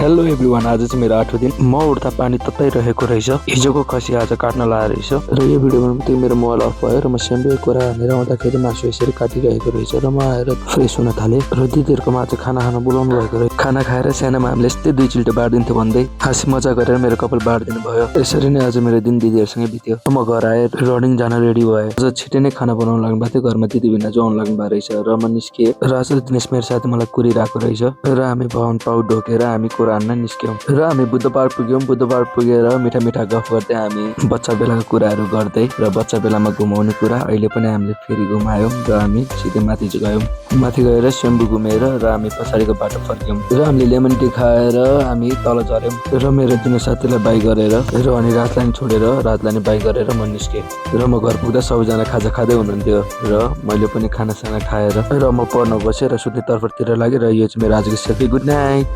Hello everyone, आज चाहिँ मेरो 8औं दिन। म उठ्दा पानी तताइरहेको रहेछ। हिजोको खसी आज काट्न लाएर रहेछ र यो भिडियोमा त्यो मेरो मोबाइल अफ भयो र म सेम्बे कुरा हानेर आउँदाखेरि मासु यसरी काटिरहेको रहेछ र म आएर फ्रेस हुन थालेँ र दिदीहरुकोमा आज खाना खान बोलाउनु भएको रहेछ। खाना खाएर सानोमा हामीले यस्तै 2 चिल्टो बार्दिन्थ्यो भन्दै हाँसी मजा गरेर मेरो कपाल बार्दिनु भयो। यसरी नै आज मेरो दिन दिदीहरुसँगै बित्यो। म घर आएर रनिङ जान रेडी भएँ। आज छिटै नै खाना बनाउन लाग्नु भएको थियो। घरमा दिदी बिना आउन लाग्नु भएको रहेछ र म निस्किएँ र आज दिनेश मेरो साथी मलाई कुरिरहेको रहेछ र हामी भवन पाउ ढोकेर हामी हान्न निस्क्यौं र हामी बुधबार पुग्यौं। बुधबार पुगेर मिठा मिठा गफ गर्दै हामी बच्चा बेलाको कुराहरू गर्दै र बच्चा बेलामा घुमाउने कुरा अहिले पनि हामीले फेरि घुमायौं र हामी सिधै माथि गयौं। माथि गएर सेम्बु घुमेर र हामी पछाडिको बाटो फर्क्यौं र हामीले लेमन टी खाएर हामी तल झर्यौं र मेरो दिने साथीलाई बाइ गरेर र अनि रातलाई छोडेर रातलाई बाइ गरेर म निस्केँ र म घर पुग्दा सबैजना खाजा खाँदै हुनुहुन्थ्यो र मैले पनि खानासाना खाएर र म पढ्न बसेँ र सुत्ने तर्फतिर लागेँ र यो चाहिँ मेरो आजको सेल्फी। Good night.